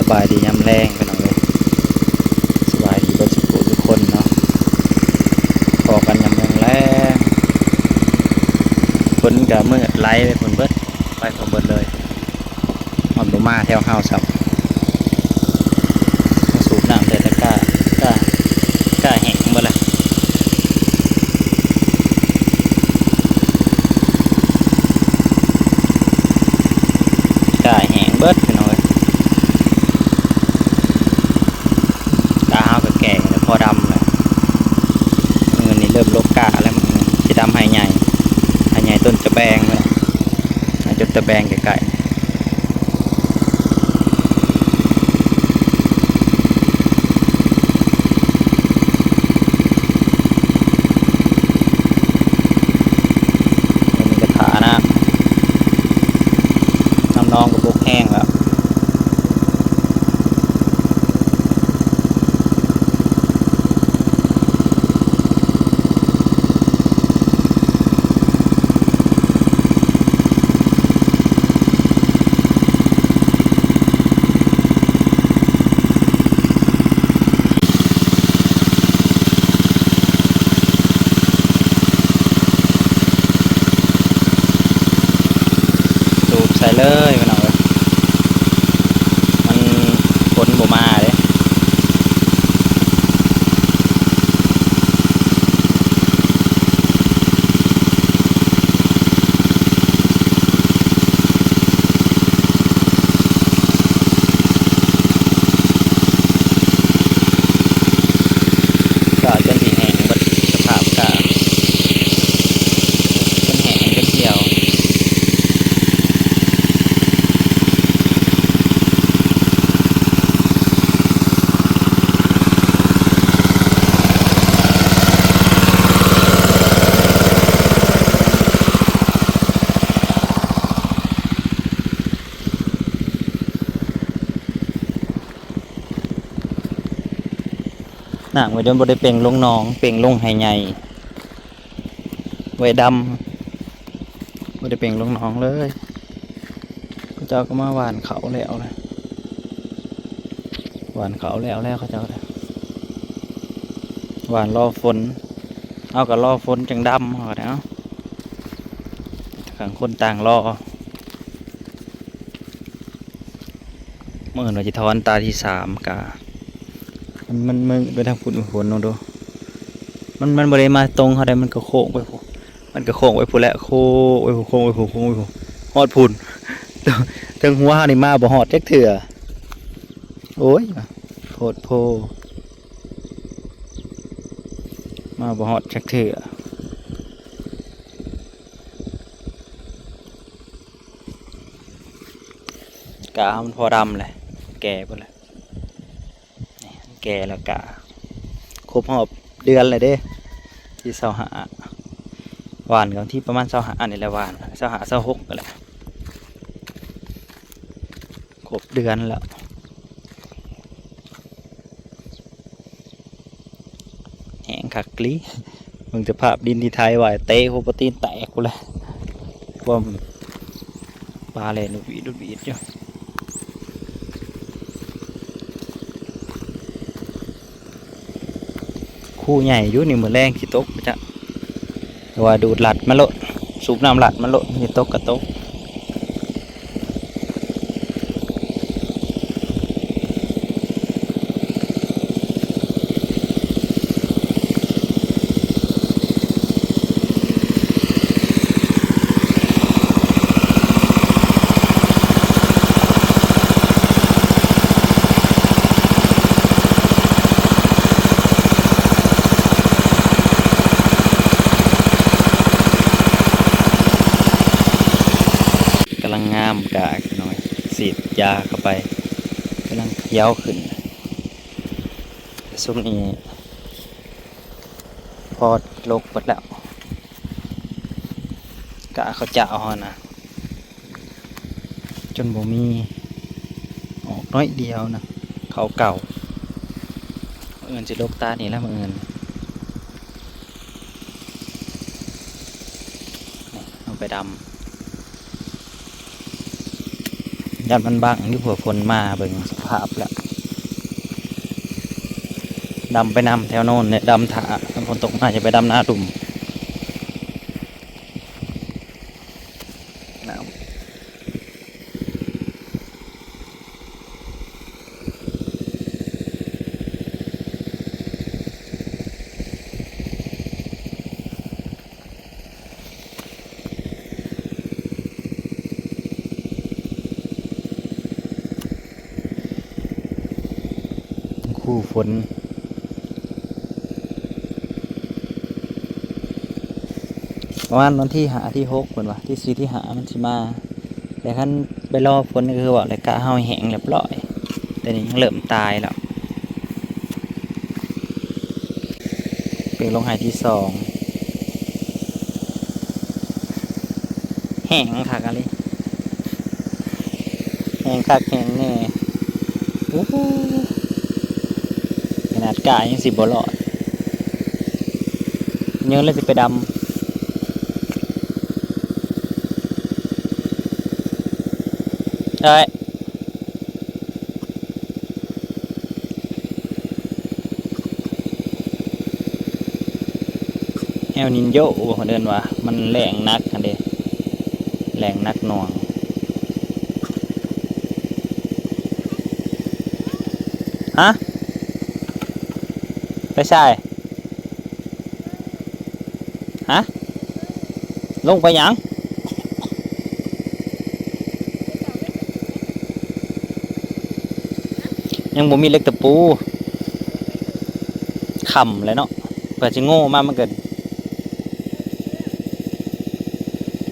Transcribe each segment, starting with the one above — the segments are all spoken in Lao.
ສະບາຍດີຍາມແລງພີ່ນ້ອງເອີຍ ສະບາຍດີເບິດສູ່ຜູ້ສູ່ຄົນເນາະ ພໍ້ກັນຍາມແລງໆ. ຝົນກໍມືດໄຫຼໄປພຸ້ນເບິດ ໄປພຸ້ນເບິດເລີຍ ຮອດບໍ່ມາແຖວເຮົາຊ້ຳ ມາສູບນ້ຳແຕ່ ແຕ່ກ້າ ກ້າ ກ້າແຫ້ງເບິດລະ ກ້າແຫ້ງເບິດພີ່ນ້ອງເອີຍ. ກ້າເຮົາກໍແກ່ແລ້ວ ພໍດຳແລ້ວ ມື້ນີ້ເລີ່ມລົກກ້າແລ້ວ ມື້ນີ້ຊິດຳໄຮ່ໃຫຍ່ ໄຮ່ໃຫຍ່ຕົ້ນຕະແບງແລ້ວ ໃຫ້ຈົນຕະແບງໃກ້ໆ ອັນນີ້ກໍຖ້ານ້ຳ ນ້ຳໜອງກໍບົກແຮງແລ້ວ. ສູບໃສ່ເລີຍພີ່ນ້ອງເອີຍ ມັນຝົນບໍ່ມາເດ້. ກ້າຈົນຊິແຫ້ງເບິດ ສະພາບກ້າ ຈົນແຫ້ງຈົນຫ່ຽວ. ນ້ຳກໍຈົນບໍ່ໄດ້ເປັ່ງລົງໜອງ ເປັ່ງລົງໄຮ່ໃຫຍ່ ໄວ້ດຳ ບໍ່ໄດ້ເປັ່ງລົງໜອງເລີຍ. ເຂົາເຈົ້າກໍມາຫວ່ານເຂົ້າແລ້ວນະ ຫວ່ານເຂົ້າແລ້ວແລ້ວເຂົາເຈົ້ານະ ຫວ່ານລໍຝົນ ເຮົາກໍລໍຝົນຈັ່ງດຳ ເຮົາກໍໄດ້ເອົາ ຕ່າງຄົນຕ່າງລໍ. ມື້ອື່ນວ່າຊິຖອນຕາທີສາມ ກະ ມັນ ມັນມືດໄປທາງພຸ້ນ ຝົນເນາະ ມັນ ມັນບໍ່ໄດ້ມາຕົງເຮົາໃດ ມັນກໍໂຄ້ງໄປພຸ້ນ ມັນກໍໂຄ້ງໄປພຸ້ນແຫຼະ ໂຄ້ງໄປພຸ້ນ ໂຄ້ງໄປພຸ້ນ ໂຄ້ງໄປພຸ້ນ ຮອດພຸ້ນ ເທິງຫົວເຮົານີ້ມາບໍ່ຮອດຈັກເທື່ອ. ໂອ້ຍ ໂພດໂພ ມາບໍ່ຮອດຈັກເທື່ອ. ກາມັນພໍດຳແຫຼະ ແກ່ພຸ້ນແຫຼະ ແກ່ແລ້ວ ກາຄົບຮອບເດືອນແລ້ວເດ້ ທີຊາວຫ້າ ຫວ່ານກໍວັນທີປະມານຊາວຫ້ານີ້ແຫຼະ ຫວ່ານ ຊາວຫ້າ ຊາວຫົກນີ້ແຫຼະ ຄົບເດືອນແລ້ວ. ແຫ້ງຄັກອີ່ຫຼີ ເບິ່ງສະພາບດິນທີ່ໄຖໄວ້ ເຕະຫົວປະຕີນແຕກພຸ້ນແຫຼະ ຄວາມປາແລ່ນອຸດຫວີດອຸດຫວີດຢູ່. ຄູໃຫຍ່ຢູ່ນີ້ ມື້ແລງຊິຕົກບໍ່ຈັກ ແຕ່ວ່າດູດລັດມາໂລດ ສູບນ້ຳລັດມາໂລດ ຊິຕົກກໍຕົກ. ກຳລັງງາມ ກະນ້ອຍ ສີດຢາເຂົ້າໄປ ກຳລັງຂຽວຂຶ້ນ. ຊຸມນີ້ພໍລົກເບິດແລ້ວ ກະເຂົາເຈົ້າຫັ້ນນະ ຈົນບໍ່ມີ ອອກໜ້ອຍດຽວນະ ເຂົ້າເກົ່າ. ມື້ອື່ນຊິລົກຕານີ້ລະ ມື້ອື່ນ ເອົາໄປດຳ. ຢ້ານມັນບັງຢູ່ ເພາະຝົນມາ ເບິ່ງສະພາບແລ້ວ ດຳໄປນຳແຖວໂນ້ນແຫຼະ ດຳຖ້າ ຝົນຕົກມາຈະໄປດຳນາລຸ່ມ ນ້ຳ ຄູ່ຝົນ ປະມານວັນທີຫ້າ ທີຫົກ ເພິ່ນວ່າ ທີສີ່ ທີຫ້າ ມັນຊິມາ ແຕ່ຄັນໄປລໍຝົນກໍຄືວ່າແຫຼະ ກະເຮົາແຫ້ງລຽບລ້ອຍ ແຕ່ນີ້ຍັງເລີ່ມຕາຍແລ້ວ ເປັນລົງໄຮ່ທີສອງ ແຫ້ງຄັກອີ່ຫຼີ ແຫ້ງຄັກແຫ້ງແນ່ ໂອ້ໂຫ ຂະໜາດກາຍັງຊິບໍ່ລອດ ຍັງເລີຍຊິໄປດຳ ເອີຍ. ແອວນິນໂຍບໍ່ ເພິ່ນເອີ້ນວ່າ ມັນແລ້ງໜັກຫັ້ນເດ້ ແລ້ງໜັກໜ່ວງ ຮະ ໄປໃສ? ຮະ ລົງໄປຫຍັງ? ຍັງບໍ່ມີເຫຼັກຕະປູ ຄ່ຳແລ້ວເນາະ ກວ່າຊິໂງ່ມາມັນກໍ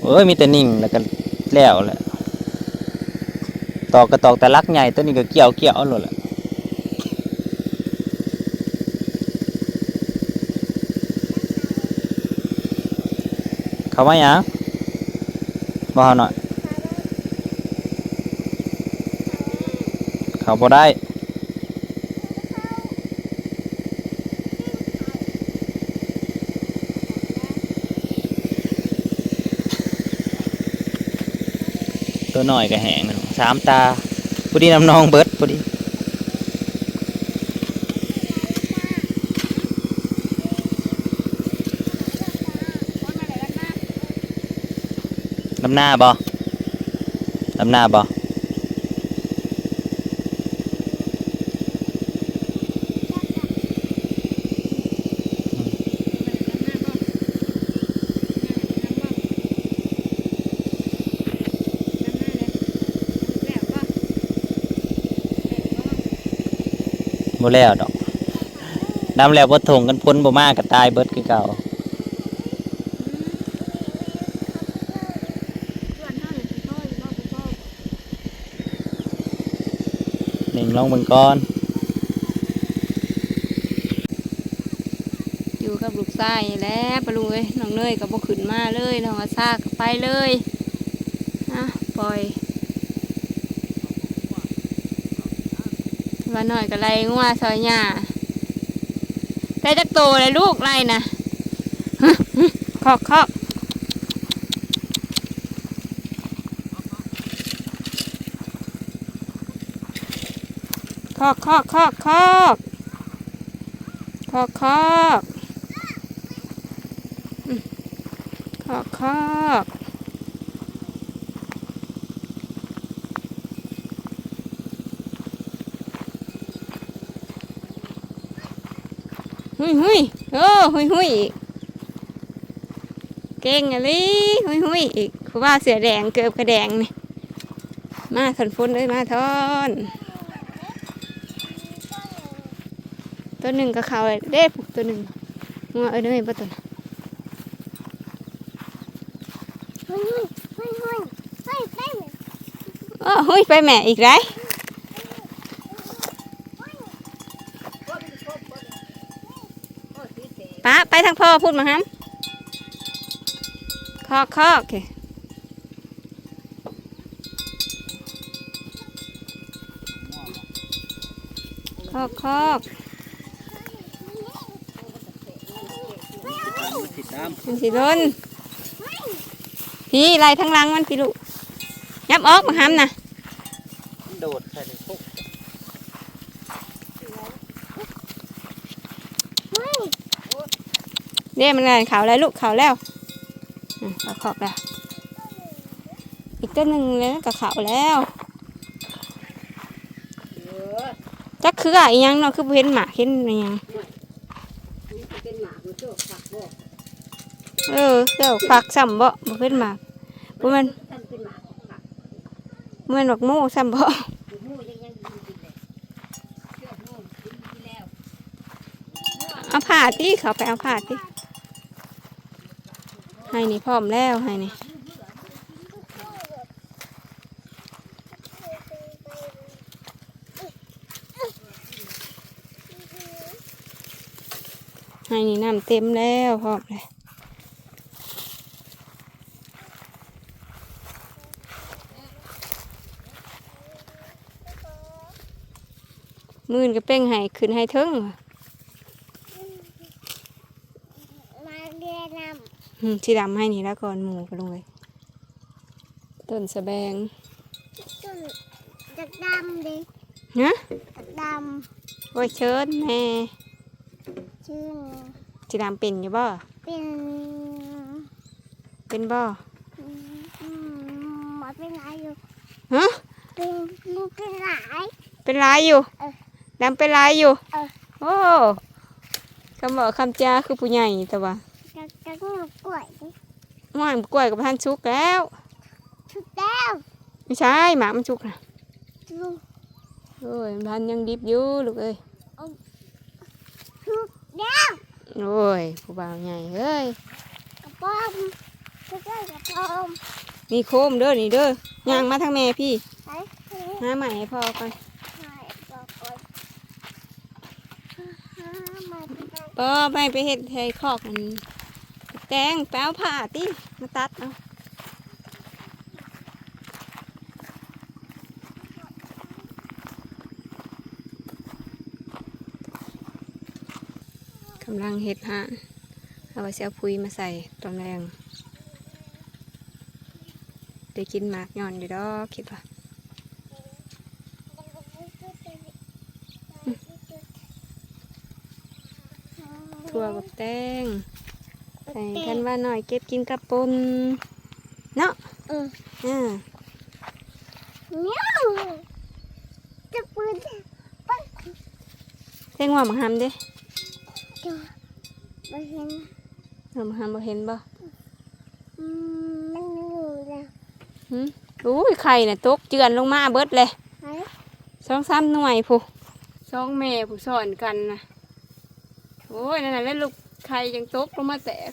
ເອີຍ ມີແຕ່ໜິ່ງແລ້ວກໍແລ້ວແຫຼະ ຕອກກໍຕອກແຕ່ຫຼັກໃຫຍ່ ໂຕນີ້ກໍກ່ຽວໆໂລດແຫຼະ. ເຂົ້າມາຫຍັງ? ບໍ່ເຂົ້າໜ້ອຍ ເຂົ້າບໍ່ໄດ້ ໂຕນ້ອຍກໍແຫ້ງ ສາມຕາ ພໍດີນ້ຳໜອງເບິດ ພໍດີ. ດຳນາບໍ່? ດຳນາບໍ່? ບໍ່ແລ້ວດອກ ດຳແລ້ວເບິດທົ່ງ ຄັນຝົນບໍ່ມາກໍຕາຍເບິດຄືເກົ່າ. ເໜັງລອງເບິ່ງກ່ອນ ຢູ່ກັບລູກຊາຍນີ້ແຫຼະ ປ້າລຸງເອີຍ. ນ້ອງເນີຍກໍບໍ່ຂຶ້ນມາເລີຍ ນ້ອງອາຊາກໍໄປເລີຍ ອະ ປ່ອຍ. ຫຼານນ້ອຍກໍໄລ່ງົວຊ່ອຍຍ່າ ໄດ້ຈັກໂຕແລ້ວລູກ ໄລ່ນະ? ຄອກ ຄອກ ຄອກ ຄອກ ຄອກ ຄອກ ຄອກ ຄອກ ອືມ ຄອກ ຄອກ. ຫຸຍ ຫຸຍ ໂອ້ ຫຸຍ ຫຸຍ ເກັ່ງອີ່ຫຼີ ຫຸຍ ຫຸຍ ອີກ. ຜູ້ບ່າວເສື້ອແດງ ເກີບກະແດງນີ້ ມາທ່ອນ ຝົນເອີຍ ມາທ່ອນ. ໂຕໜຶ່ງກໍເຂົ້າເດ້ ໂຕໜຶ່ງ ງົວເອີຍ ບໍ່ໂຕນັ້ນ ໂອ້ ຫຸຍ ໄປແມ່ອີກໄດ໋. ປະ ໄປທາງພໍ່ພຸ້ນ ບັກຫຳ ຄອກ ຄອກ ເອີ. ຄອກ ຄອກ ມັນຊິຫຼົ່ນ ພີ້ ໄລ່ທາງຫຼັງມັນພີ້ລູກ ຫຍັບອອກ ບັກຫຳນະ. ໂດດໃສ່ໃນຄຸກ ເດ້ ມັນແລ່ນເຂົ້າແລ້ວລູກ ເຂົ້າແລ້ວ ອືມ ເຂົ້າຄອກແລ້ວ ອີກຕົວໜຶ່ງແລ້ວກໍເຂົ້າແລ້ວ ຈັກເຄືອອີຫຍັງເນາະ ຄືບໍ່ເຫັນໝາກເຫັນອີຫຍັງ ເອີ ເຄືອຜັກຊ້ຳເບາະ ບໍ່ເຫັນໝາກ ບໍ່ແມ່ນ ບໍ່ແມ່ນໝາກໂມຊ້ຳເບາະ ເອົາຜ້າຕິ ເຂົ້າໄປເອົາຜ້າຕິ ໄຮ່ນີ້ພ້ອມແລ້ວ ໄຮ່ນີ້ ໄຮ່ນີ້ນ້ຳເຕັມແລ້ວ ພ້ອມແລ້ວ ມື້ອື່ນກໍເປັ່ງໄຮ່ຂຶ້ນໄຮ່ເທິງ ມາເລນຳ ອືມ ຊິດຳໄຮ່ນີ້ລະກ່ອນໝູ່ ປະລຸງເອີຍ ຕົ້ນສະແບງ ຕົ້ນ ຢາກດຳເດ້ ຮະ ຢາກດຳ ໂອ້ຍ ເຊີນແນ່ ເຊີນ ຊິດຳເປັນຢູ່ບໍ່? ເປັນ ເປັນບໍ່? ອືມ ອືມ ມັນເປັນຫຼາຍຢູ່ ຮະ? ເປັນ ເປັນຫຼາຍ ເປັນຫຼາຍຢູ່ ເອີ ດຳເປັນຫຼາຍຢູ່ ເອີ ໂອ້ ຄຳເວົ້າຄຳຈາຄືຜູ້ໃຫຍ່ແຕ່ວ່າ ຈັກ ຈັກໝາກກ້ວຍຕິ ໝາກກ້ວຍກໍບໍ່ທັນສຸກແລ້ວ ສຸກແລ້ວ ຢູ່ໃສ ໝາກມັນສຸກນະ ສຸກ ໂອ້ຍ ມັນຍັງດິບຢູ່ລູກເອີຍ ເອົາ ສຸກແລ້ວ ໂອ້ຍ ຜູ້ບ່າວໃຫຍ່ເອີຍ ກະປອມ ເຈົ້າກະປອມ ນີ້ໂຄມເດີ ນີ້ເດີ ຍ່າງມາທາງແມ່ພີ້ ໄປ ຫາໄມ້ໃຫ້ພໍ່ກ່ອນ ຫາໃຫ້ພໍ່ກ່ອນ ຫາໄມ້ໄປ ບໍ່ ໄມ້ໄປເຮັດໃຫ້ຄອກອັນ ແຕງ ໄປເອົາຜ້າຕິ ມາຕັດເອົາ. ກຳລັງເຮັດຮ້ານ ເອົາໄວ້ຊິເອົາປຸ໋ຍມາໃສ່ຕອນແລງ ໄດ້ກິນໝາກຍ້ອນຢູ່ດອກ ຄິດວ່າ ຖົ່ວບັກແຕງ ໃຫ້ທັນວານ້ອຍເກັບກິນກັບປົ່ນເນາະ ເອີ ເອີ ແຕງໂມບັກຫຳເດ້ ບໍ່ເຫັນ ແຕງໂມບັກຫຳບໍ່ເຫັນບໍ່? ອືມ ມັນຢູ່ນະ ຫື ໂອ້ຍ ໄຂ່ນະຕົກເຈື່ອນລົງມາເບິດເລີຍ ສອງສາມໜ່ວຍພຸ້ນ ສອງແມ່ຜູ້ຊ້ອນກັນນະ ໂອ້ຍ ນັ້ນແຫຼະລູກ ໄຂ່ຈັ່ງຕົກລົງມາແຕກ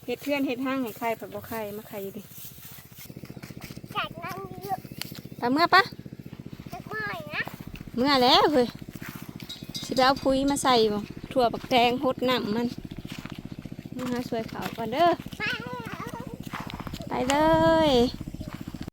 ເຮັດເຮືອນເຮັດຮັງໃຫ້ໄຂ່ ພັດບໍ່ໄຂ່ ມາໄຂ່ຢູ່ນີ້ ຈັດນັ້ນຢູ່ ໄປເມືອປະ ຈັກໜ້ອຍນະ ເມືອແລ້ວເຮີ້ຍ ຊິໄປເອົາປຸ໋ຍມາໃສ່ບໍ່ ຖົ່ວບັກແຕງຫົດນ້ຳມັນ ມາຫາຊ່ວຍເຂົາກ່ອນເດີ ໄປເລີຍ